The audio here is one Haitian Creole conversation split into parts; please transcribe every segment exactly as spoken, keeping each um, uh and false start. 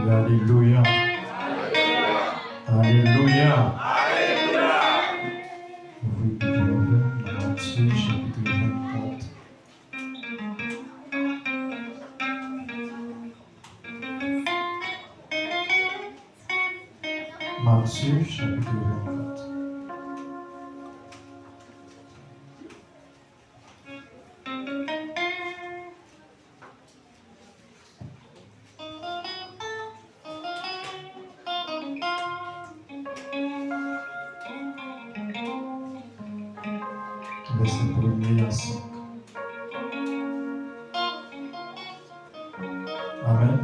Alelouya. Alelouya. Ouvri Bib ou avè m nan Matye chapit vennkat. Matye chapit vennkat. Vèsè premye a senk. Amèn.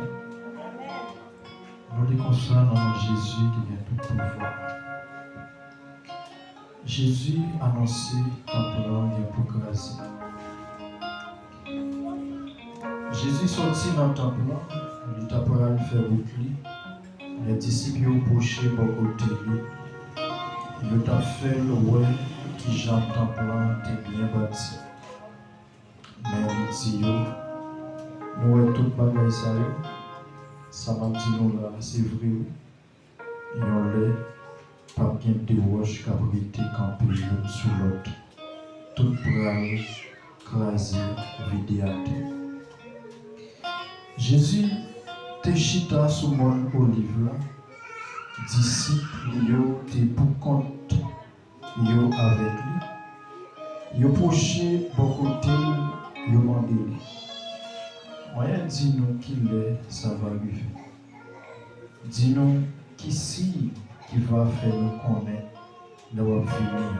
Nou li konsa nan non Jezi ki gen tout pouvwa. Jezi anonse tanp lan gen pou kraze. Jezi sòti nan tanp lan, li ta pral fè wout li, lè disip yo pwoche bò kote li, yo t ap fè l wè kijan tanp lan te byen bati. Men li di yo, nou wè tout bagay sa yo? Sa m ap di nou la a, se vre wi. Yon lè, p ap gen de wòch k ap rete kanpe youn sou lòt. Tout pral kraze, vide atè. Jezi te chita sou mòn Oliv la. Disip li yo te poukont yo avèk li. Yo pwoche bò kote l, yo mande li, Mwen, di nou kilè sa va rive. Di nou ki siy ki va fè nou konnen lè w ap vini an,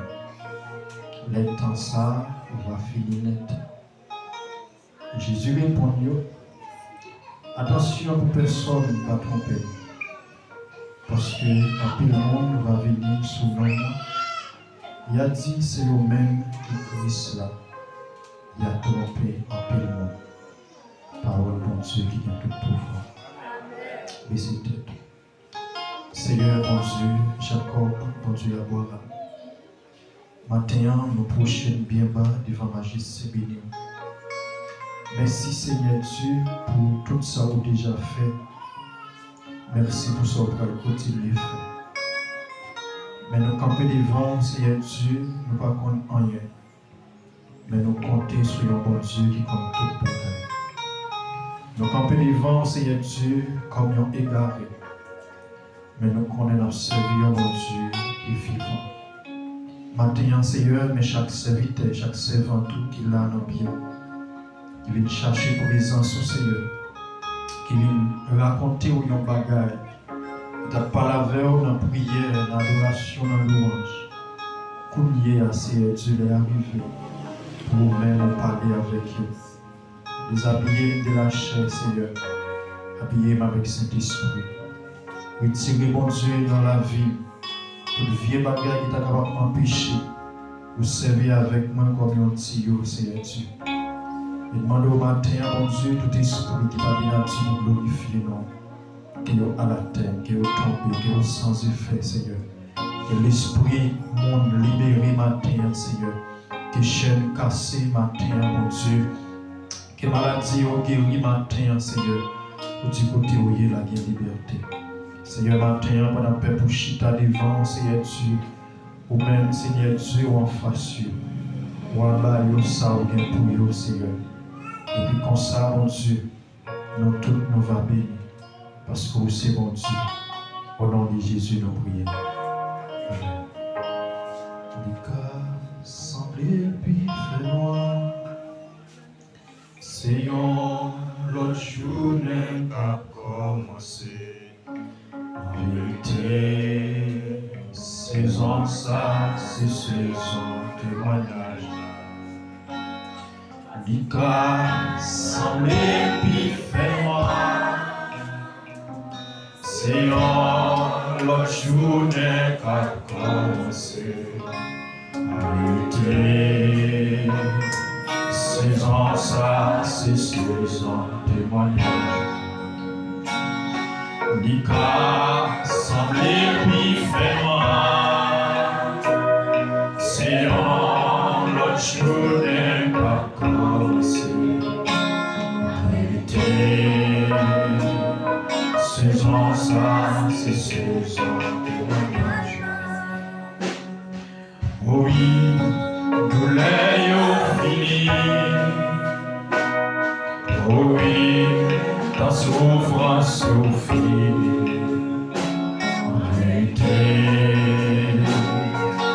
lè tan sa a va fini nèt. Jezi reponn yo, Atansyon pou pèsòn pa twonpe nou, paske anpil moun va vini sou non mwen, y a di se yo menm ki Kris la, y a twonpe anpil moun. Pawòl Bondye ki gen tout pouvwa. Bese tèt ou. Senyè Bondye Jakòb, Bondye Abraram, maten an, nou pwoche n byen ba devan majeste beni w. Mèsi, Senyè Dye, pou tout sa ou deja fè. Mèsi pou sa ou pral kontinye fè. Men nou kanpe devan w, Senyè Dye, nou pa konn anyen. Men nou konte sou yon Bondye ki konn tout bagay. Nou kanpe devan w, Senyè Dye, kòm yon egare. Men nou konnen n ap sèvi yon Bondye ki vivan. Maten an, Seyè, men chak sèvitè, chak sèvant ou ki la nan pye w, ki vin chache prezans ou, Seyè, ki vin rakonte w yon bagay, ki t ap pale avè w nan priyè, nan adorasyon, nan lwanj. Kounye a, Seyè Dye, lè a rive pou ou menm ou pale avèk yo. Dezabiye m de lachè, Seyè. Abiye m avèk Sentespri. Retire, Bondye, nan lavi m tout vye bagay ki ta kapab anpeche ou sèvi avèk mwen kòm yon tiyo, Seyè Dye. E mande w maten an, Bondye, tout espri ki pa de nati pou glorifye non w, ke yo alatè, ke yo tonbe, ke yo san efè, Seyè. Ke lespri moun libere maten an, Seyè. Ke chèn kase maten an, Bondye. Ke maladi yo geri maten an, Seyè. Ou di kote ou ye la gen libète. Seyè, maten an, pandan pèp ou chita devan w, Seyè Dye, ou menm, Seyè Dye, ou anfas yo. Ou a ba yo sa ou gen pou yo, Seyè. Epi konsa, Bondye, nou tout nou va beni, paske ou se Bondye. O non de Jezi nou priye. Amèn. Li ka sanble pi fè nwa. Se yon lòt jounen k ap kòmanse. An verite, sezon sa, se sezon temwayaj la. Li ka sanble pi fè nwa. Se yon lòt jounen k ap kòmanse. Arete, sezon sa, se sezon temwayaj. Li ka sanble pi fè nwa. Se yon lòt jounen k ap kòmanse. Arete, se Sezon sa, se sezon temwayaj. Wi, doulè yo fini. Wi, tan soufrans yo fini. An verite,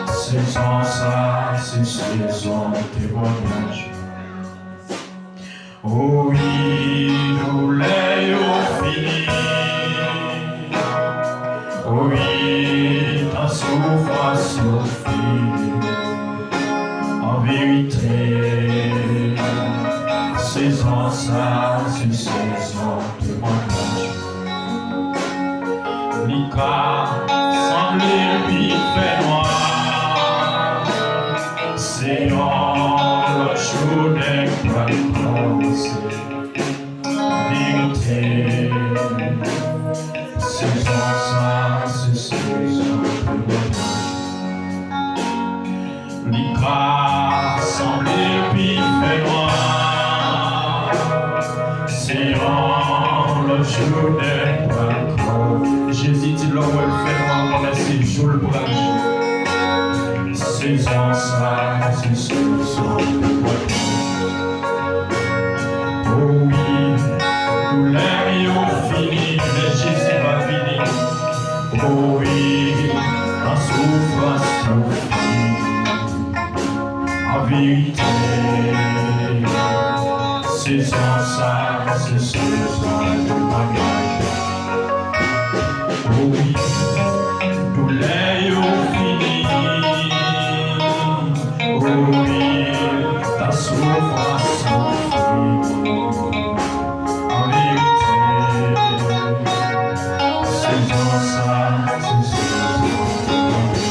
sezon sa, se sezon temwayaj. Wi, doulè yo fini. Wi, tan soufrans yo fini. An verite, sezon sa, se sezon temwayaj. Li ka sanble pi fè nwa. Se yon lòt jounen k pral kòmanse. Verite, sezon sa, se sezon temwayaj. Li ka sanble pi fè nwa. Se yon lòt jounen pral kòmanse. Jezi di lè w wè l fè nwa, konnen se jou l pral. Sezon sa, se sezon pral. O wi, doulè yo fini, lè Jezi va vini. O wi, tan soufrans yo fini. An verite, sezon sa, se sezon temwayaj. O wi, doulè yo fini. O wi, tan soufrans yo fini. An verite, sezon sa, se sezon temwayaj.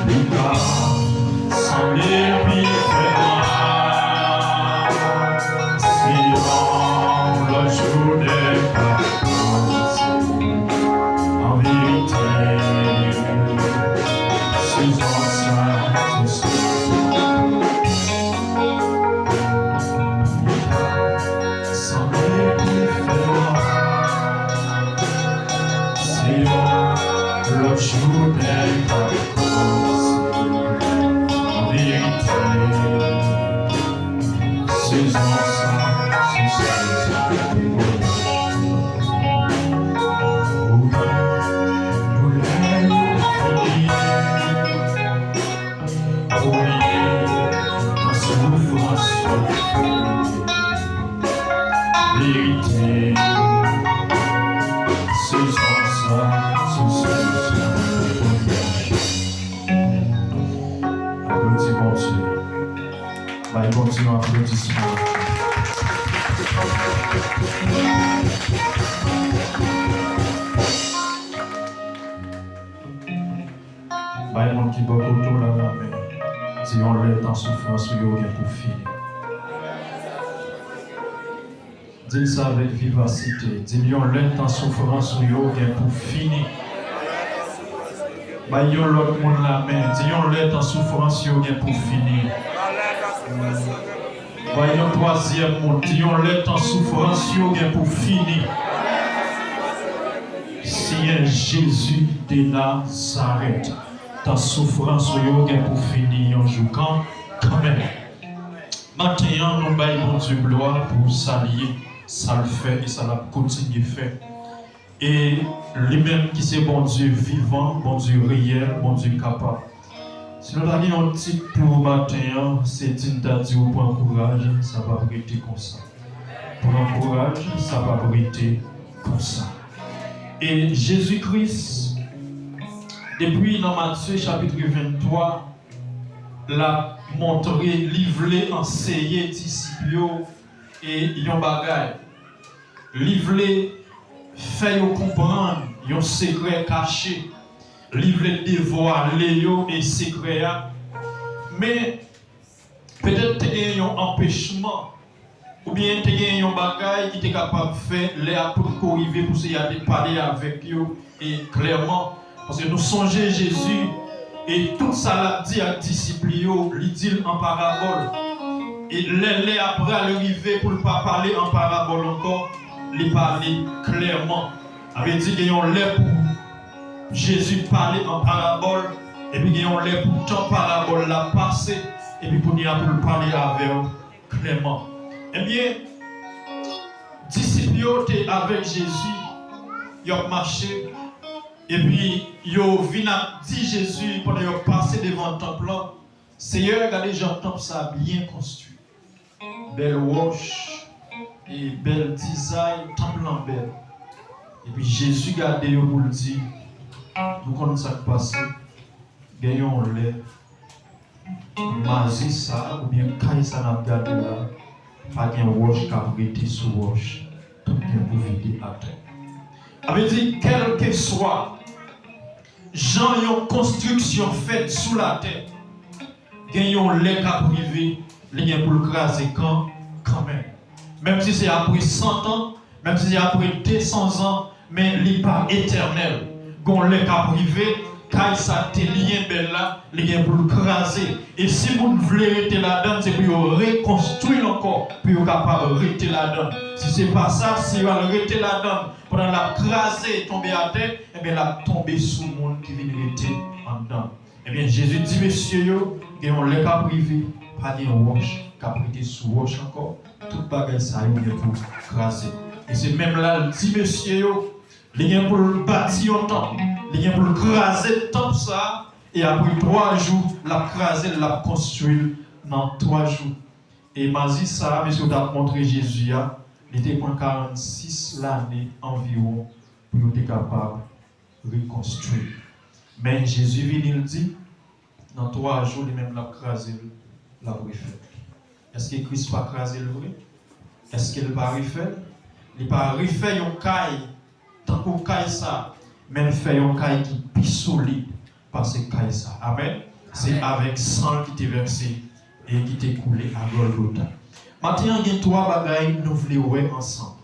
Li ka sanble pi fè nwa. Se yon lòt jounen k ap kòmanse. An verite, sezon sa, se sezon. Li ka sanble pi fè nwa. Se yon lòt jounen k ap kòmanse. An verite, sezon sa, se sezon temwayaj. Wi, doulè yo fini. Wi, tan soufrans yo fini. Verite, sezon sa, se sezon temwayaj. Aplodi Bondye. Bay Bondye yon aplodisman. Bay moun ki bò kote w la lanmen. Di yon lè tan soufrans ou yo gen pou fini. Di l sa avèk vivasite. Di l yon lè tan soufrans ou yo gen pou fini. Bay yon lòt moun lanmen. Di yon lè tan soufrans yo gen pou fini. Bay yon twazyèm moun. Di yon lè tan soufrans yo gen pou fini. Senyè Jezi de Nazarèt, tan soufrans ou yo gen pou fini yon jou kan, kanmenm. Maten an, nou bay Bondye glwa pou sa l ye, sa l fè e sa l ap kontinye fè. E li menm ki se Bondye vivan, Bondye reyèl, Bondye kapab. Si nou ta gen yon tit pou maten an, se di n ta di w pran kouraj, sa p ap rete konsa. Pran kouraj, sa p ap rete konsa. E Jezi Kris, depi nan Matye chapit venntwa, l ap montre, li vle anseye disip yo e yon bagay. Li vle fè yo konprann yon sekrè kache. Li vle devwale yo e sekrè a. Men, petèt te gen yon anpechman, oubyen te gen yon bagay ki te kapab fè lè a potko rive pou Seyè a te pale avèk yo e klèman. Paske nou sonje Jezi, e tout sa l ap di ak disip li yo, li di l an parabòl. E lè, lè a pral rive pou l pa pale an parabòl ankò, li pale klèman. Sa vle di gen yon lè pou Jezi pale an parabòl, epi gen yon lè pou tan parabòl la pase, epi kounye a pou l pale avè w klèman. Ebyen, disip yo te avèk Jezi, y ap mache, epi yo vin ap di Jezi pandan y ap pase devan tanp lan, Seyè, gade jan tanp sa byen konstwi. Bèl wòch, e bèl dizay, tanp lan bèl. Epi Jezi gade yo pou l di, nou konn sa k pase, gen yon lè, mazi sa a, oubyen kay sa n ap gade la, pa gen wòch k ap rete sou wòch, tout gen pou vide atè. Sa vle di, kèlkeswa jan yon konstriksyon fèt sou latè, gen yon lè k ap rive, li gen pou l kraze kan, kanmenm. Menm si se apre san tan, menm si se apre de san zan, men li pa etènèl. Gon lè k ap rive, kay sa te byen bèl la, li gen pou l kraze. E si moun vle rete ladan l, se pou yo rekonstwi l ankò, pou yo kapab rete ladan l. Si se pa sa, si yo al rete ladan l, pandan l ap kraze, tonbe atè, ebyen l ap tonbe sou moun ki vin rete anndan. Ebyen, Jezi di mesye yo, gen yon lè k ap rive, pa gen wòch k ap rete sou wòch ankò, tout bagay sa yo gen pou kraze. E se menm la l di mesye yo, li gen pou l bati yon tanp, li gen pou l kraze tanp sa a, e apre twa jou, l ap kraze l, l ap konstwi l nan twa jou. E mazi sa a, mesye yo t ap montre Jezi a, li te pran karannsis lane anviwon pou yo te kapab rekonstwi. Men Jezi vini, l di, nan twa jou, li menm l ap kraze l, l ap refè l. Èske Kris pa kraze l vre? Èske l pa refè l? Li pa refè yon kay tankou kay sa, men l fè yon kay ki pi solid pase kay sa. Amèn. Se avèk san l ki te vèse e ki te koule a Gòlgota. Maten an, gen twa bagay nou vle wè ansanm.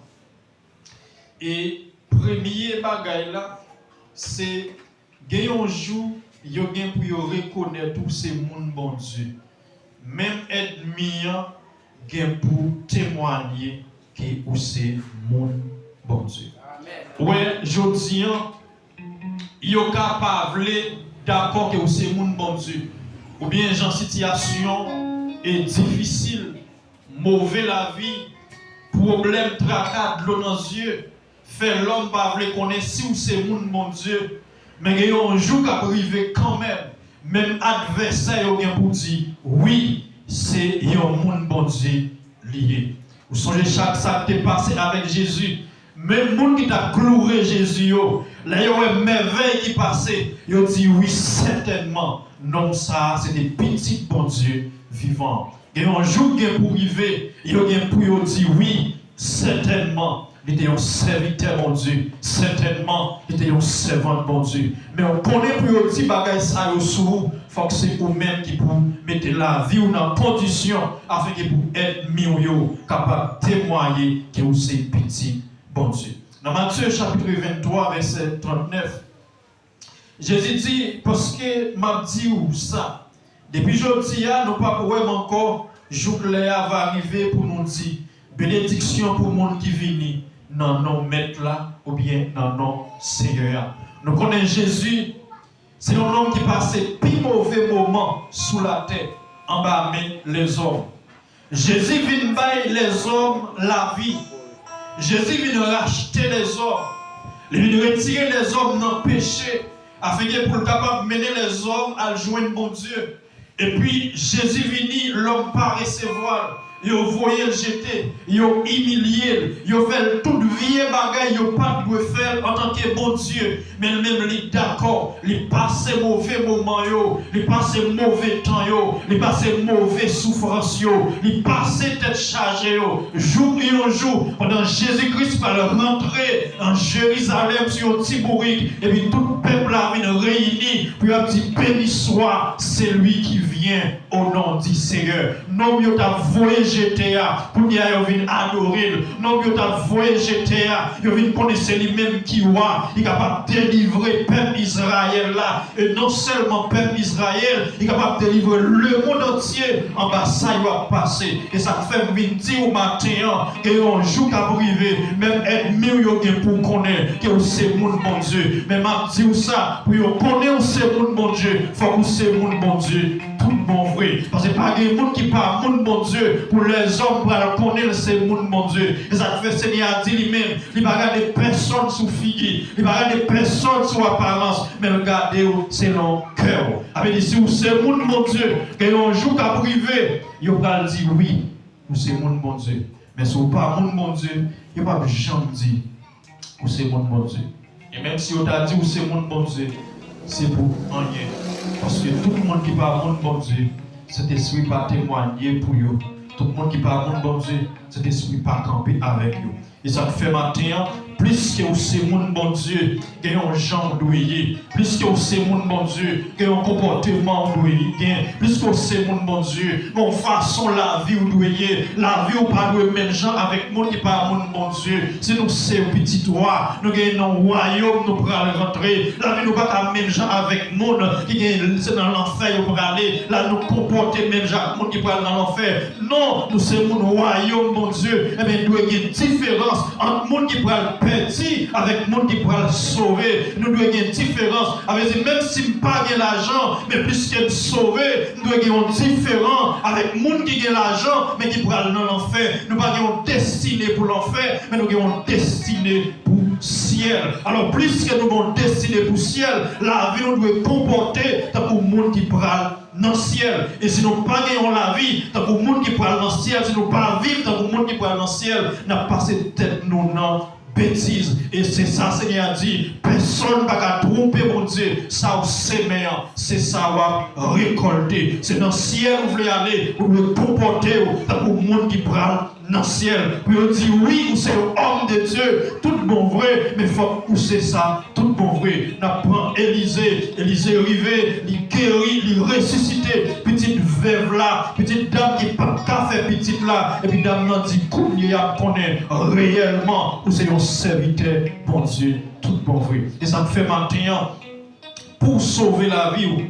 E premye bagay la, se gen yon jou yo gen pou yo rekonèt ou se moun Bondye. Menm ènmi an gen pou temwaye ke ou se moun Bondye. Ou wè, jodi an, yo ka pa vle dakò ke ou se moun Bondye. Oubyen jan sitiyasyon e difisil, move lavi, pwoblèm, traka, dlo nan zye, fè lòm pa vle konnen si w se moun Bondye. Men gen yon jou k ap rive kanmenm, menm advèsè yo gen pou di, wi, se yon moun Bondye li ye. Ou sonje chak sa k te pase avèk Jezi. Menm moun ki t ap gloure Jezi yo, lè yo wè mèvèy ki pase, yo di, wi, sètènman, nonm sa a se te Pitit Bondye vivan. Gen yon jou k gen pou rive, yo gen pou yo di, wi, sètènman, li te yon sèvitè Bondye, sètènman, li te yon sèvant Bondye. Men w konnen pou yo di bagay sa yo sou ou, fòk se ou menm ki pou mete lavi w nan kondisyon afenke pou ènmi w yo kapab temwaye ke w se pitit Bondye. Nan Matye chapit venntwa, vèsè trannèf, Jezi di, paske m ap di w sa, depi jodi a, nou p ap wè m ankò, jouk lè a va rive pou nou di, benediksyon pou moun ki vini nan non Mèt la oubyen nan non Seyè a. Nou konnen Jezi se yon nonm ki pase pi move moman sou latè anba men lèzòm. Jezi vin bay lèzòm lavi. Jezi vin rachte lèzòm. Li vin retire lèzòm nan peche, afenke pou l kapab mennen lèzòm al jwenn Bondye. Epi Jezi vini, lòm pa resevwa l. Yo voye l jete, yo imilye l, yo fè l tout vye bagay yo pa t dwe fè l antanke Bondye. Men l menm, li dakò, li pase move moman yo, li pase move tan yo, li pase move soufrans yo, li pase tèt chaje yo. Jouk yon jou, pandan Jezi Kris pral rantre nan Jerizalèm sou yon ti bourik, epi tout pèp la vin reyini pou y ap di, béni soit celui qui vient au nom du Seigneur. Nonm yo t ap voye jete a, kounye a yo vin adore l. Nonm yo t ap voye jete a, yo vin konnen se li menm ki wa, li kapab delivre pèp Izrayèl. Izrayèl la, e non sèlman pèp Izrayèl, li kapab delivre lemonn antye anba sa yo ap pase. E sa k fè m vin di w maten an, gen yon jou k ap rive, menm ènmi w yo gen pou w konnen ke w se moun Bondye. Men m ap di w sa, pou yo konnen w se moun Bondye, fòk ou se moun Bondye tout bon vre. Paske pa gen moun ki pa moun Bondye, pou lèzòm pral konnen l se moun Bondye. E sa k fè Senyè a di li menm, li pa gade pèsonn sou figi, li pa gade pèsonn sou aparans, men l gade w selon kè w. Sa vle di, si w se moun Bondye, gen yon jou k ap rive, yo pral di wi, ou se moun Bondye. Men si w pa moun Bondye, yo p ap janm di ou se moun Bondye. E menm si yo ta di ou se moun Bondye, se pou anyen. Paske tout moun ki pa moun Bondye, Sentespri pa temwanye pou yo. Tout moun ki pa moun Bondye, Sentespri pa kanpe avèk yo. E sa k fè maten an, pliske ou se moun Bondye, gen yon jan w dwe ye. Pliske ou se moun Bondye, gen yon konpòteman w dwe gen. Pliske ou se moun Bondye, gen yon fason lavi w dwe ye. Lavi w pa dwe menm jan avèk moun ki pa moun Bondye. Si nou se pitit wa, nou gen nan wayòm nou pral rantre. Lavi nou pa ka menm jan avèk moun ki gen, se nan lanfè yo prale. La nou konpòte menm jan ak moun ki pral nan lanfè. Non, nou se moun wayòm Bondye. Ebyen, dwe gen diferans ant moun ki pral pèdi avèk moun ki pral sove. Nou dwe gen diferans. Sa vle di, menm si m pa gen lajan, men pliske m sove, m dwe gen yon diferan avèk moun ki gen lajan, men ki pral nan lanfè. Nou pa gen yon destine pou lanfè, men nou gen yon destine pou syèl. Alò, pliske nou gen yon destine pou syèl, lavi nou dwe konpòte tankou moun ki pral nan syèl. E si nou pa gen yon lavi tankou moun ki pral nan syèl, si nou pa viv tankou moun ki pral nan syèl, n ap pase tèt nou nan betiz. E se sa Senyè a di, pèsonn pa ka twonpe Bondye. Sa w semen an, se sa w ap rekòlte. Se nan syèl ou vle ale, ou dwe konpòte w tankou moun ki pral nan syèl. Pou yo di, wi, ou se yon òm de Dye, tout bon vre, men fòk ou se sa, tout bon vre. N ap pran Elize. Elize rive, li geri, li resisite pitit vèv la, pitit dam ki pa t ka fè pitit la. Epi dam nan di, kounye a m konnen reyèlman ou se yon sèvitè Bondye, tout bon vre. E sa k fè maten an, pou w sove lavi w,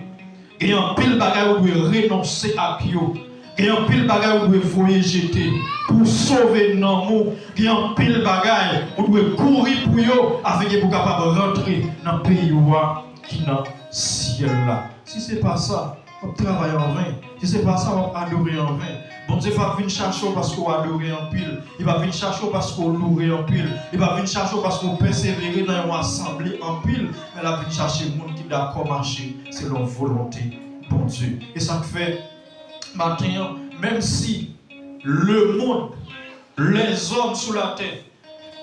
gen anpil bagay ou dwe renonse ak yo. Gen anpil bagay ou dwe voye jete. Pou w sove nanm ou, gen anpil bagay ou dwe kouri pou yo, afenke pou w kapab rantre nan peyi w a ki nan syèl la. Si se pa sa, w ap travay anven. Si se pa sa, w ap adore anven. Bondye p ap vin chache w paske w adore anpil. Li p ap vin chache w paske w loure anpil. Li p ap vin chache w paske w pèsevere nan yon asanble anpil. Men l ap vin chache moun ki dakò mache selon volonte Bondye. E sa k fè, maten an, menm si lemonn, lèzòm sou latè,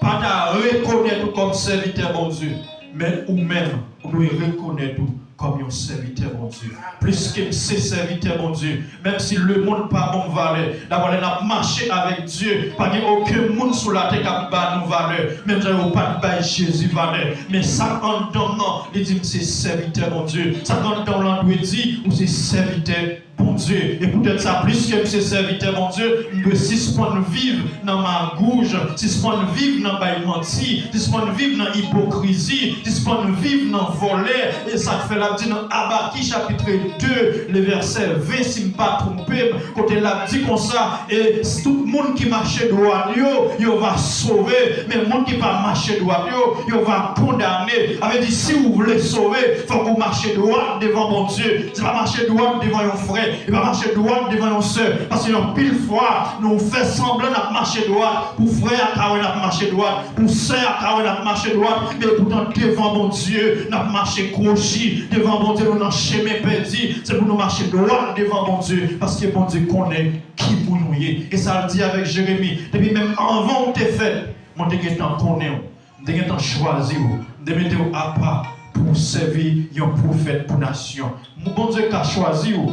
pa ta rekonèt ou kòm sèvitè Bondye, men ou menm, ou dwe rekonèt ou kòm yon sèvitè Bondye. Pliske m se sèvitè Bondye, menm si lemonn pa ban m valè, dabò lè n ap mache avèk Dye, pa gen okenn moun sou latè k ap ba nou valè, menm jan yo pa t bay Jezi valè. Men sa k anndan m nan, li di m se sèvitè Bondye. Sa k anndan w lan dwe di, ou se sèvitè Bondye. E poutèt sa, pliske m se sèvitè Bondye, m dwe sispann viv nan magouj, sispann viv nan bay manti, sispann viv nan ipokrizi, sispann viv nan vòlè. E sa k fè l ap di nan Abaki chapit de, le vèsè ven, si m pa twonpe m, kote l ap di konsa, e tout moun ki mache dwat yo, yo va sove, men moun ki pa mache dwat yo, yo va kondane. Sa vle di, si w vle sove, fòk ou mache dwat devan Bondye. Se pa mache dwat devan yon frè, e pa mache dwat devan yon sè. Paske anpil fwa, nou fè sanblan n ap mache dwat pou frè a ka wè n ap mache dwat, pou sè a ka wè n ap mache dwat, men poutan devan Bondye, n ap mache kwochi. Devan Bondye, nou nan chemen pèdi. Se pou nou mache dwat devan Bondye, paske Bondye konnen ki moun ou ye. E sa l di avèk Jeremi, depi menm anvan w te fèt, mwen te gentan konnen w. M te gentan chwazi w. M te mete w apa pou w sèvi yon pwofèt pou nasyon. Bondye ka chwazi w,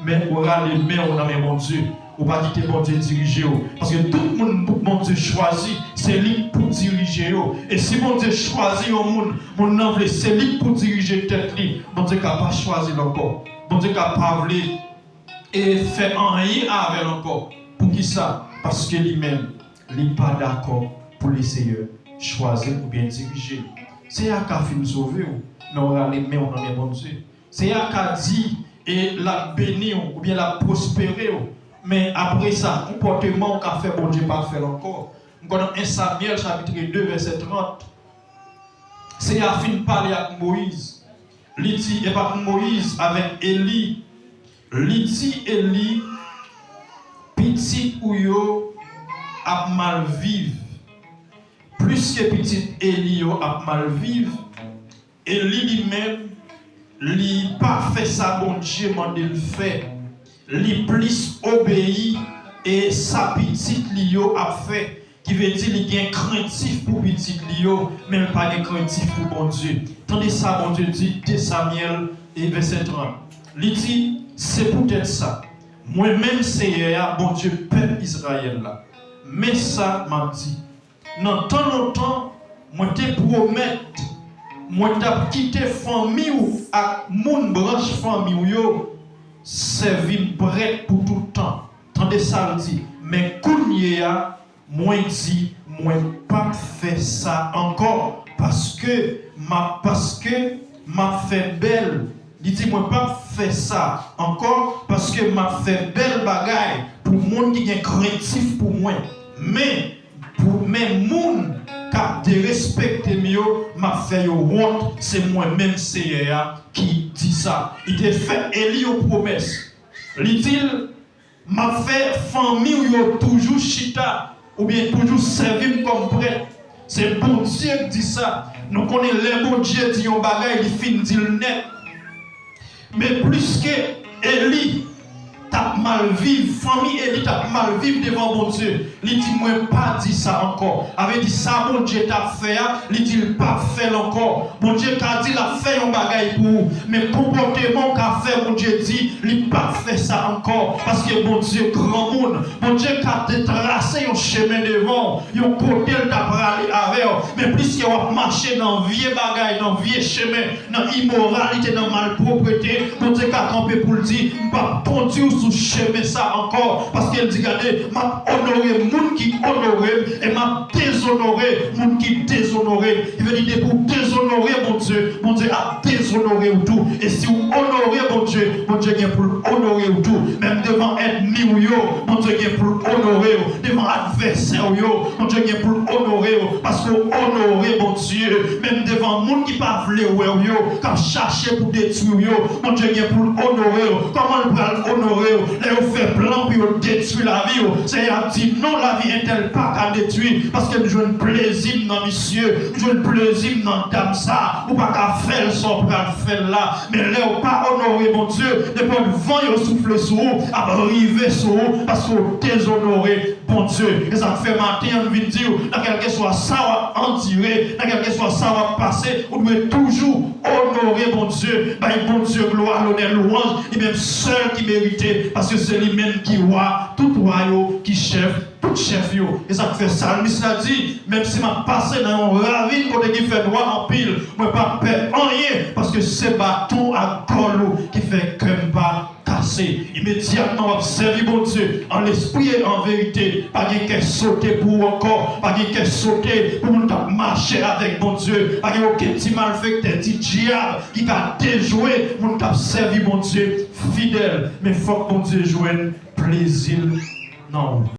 men ou rale men w nan men Bondye. Ou pa kite Bondye dirije w. Paske tout moun Bondye chwazi, se li k pou dirije yo. E si Bondye chwazi yon moun, moun nan vle se li k pou dirije tèt li, Bondye ka pa chwazi l ankò. Bondye ka pa vle e fè anyen avè l ankò. Poukisa? Paske li menm, li pa dakò pou Leseyè chwazi l oubyen dirije l. Seyè a ka fin sove w, men w rale men w nan men Bondye. Seyè a ka di, e l ap beni w, oubyen l ap pwospere w. Men apre sa, konpòteman w ka fè Bondye pa fè l ankò. M kwè nan en Samyèl chapit de vèsè trant. Seyè a fin pale ak Moyiz. Li di, e pa Moyiz, avèk Eli. Li di Eli, pitit ou yo ap mal viv. Pliske pitit Eli yo ap mal viv, Eli li menm, li pa fè sa Bondye mande l fè. Li plis obeyi e sa pitit li yo ap fè, ki vle di li gen krentif pou pitit li yo, men l pa gen krentif pou Bondye. Tande sa Bondye di, de Samyèl e vèsè trant. Li di, se poutèt sa, mwen menm Seyè a, Bondye pèp Izrayèl la, men sa m ap di. Nan tan lontan, mwen te pwomèt mwen t ap kite fanmi w ak moun branch fanmi w yo sèvi m prèt pou tout tan. Tande sa l di, men kounye a, mwen di, mwen p ap fè sa ankò, paske m ap, paske m ap fè bèl. Li di, mwen p ap fè sa ankò, paske m ap fè bèl bagay pou moun ki gen krentif pou mwen. Men, pou, men moun k ap derespekte m yo, m ap fè yo wont, se mwen menm Seyè a ki di sa. Li te fè Eli yon pwomès. Li di l, m ap fè fanmi w yo toujou chita, oubyen toujou sèvi m kòm prèt. Se Bondye k di sa. Nou konnen lè Bondye di yon bagay, li fin di l nèt. Men pliske Eli t ap mal viv, fanmi Eli t ap mal viv devan Bondye, li di, mwen pa di sa ankò. Sa vle di sa Bondye t ap fè a, li di l p ap fè l ankò. Bondye ka di l ap fè yon bagay pou ou, men konpòteman w ka fè, Bondye di, li p ap fè sa ankò. Paske Bondye granmoun. Bondye ka te trase yon chemen devan w, yon kote l ta prale avè w. Men pliske w ap mache nan vye bagay, nan vye chemen, nan imoralite, nan malpwoprete, Bondye ka kanpe pou l di, m p ap kondui w sou chemen sa ankò. Paske l di, gade, m ap onore moun ki onore m, e m ap dezonore moun ki dezonore m. Li vle di, depi w dezonore Bondye, Bondye ap dezonore w tou. E si w onore Bondye, Bondye gen pou l onore w tou. Menm devan ènmi w yo, Bondye gen pou l onore w. Devan advèsè w yo, Bondye gen pou l onore w. Paske w onore Bondye. Menm devan moun ki pa vle wè w yo, k ap chache pou detwi w yo, Bondye gen pou l onore w. Kòman l pral onore w? Lè yo fè plan pou yo detwi lavi w, Seyè a di, non, lavi entèl pa ka detwi, paske m jwenn plezi m nan misye, m jwenn plezi m nan dam sa. Ou pa ka fè l sa w pral fè l la. Men lè w pa onore Bondye, nenpòt van yo soufle sou ou ap rive sou ou, paske w dezonore Bondye. E sa k fè maten an, m vin di w, nan kèlkeswa sa w ap andire, nan kèlkeswa sa w ap pase, ou dwe toujou onore Bondye, bay Bondye glwa, lonè, lwanj, li menm sèl ki merite, paske se li menm ki wa tout wa yo, ki chèf tout chèf yo. E sa k fè salmis la di, menm si m ap pase nan yon ravin kote ki fè nwa anpil, mwen p ap pè anyen, paske se baton ak gòl ou ki fè kè m pa kase. Imedyatman w ap sèvi Bondye an lespri e an verite. Pa gen kè sote pou ou ankò. Pa gen kè sote pou moun k ap mache avèk Bondye. Pa gen okenn ti malfektè, ti dyab ki ka dejwe moun k ap sèvi Bondye fidèl. Men fòk Bondye jwenn plezi l nan ou.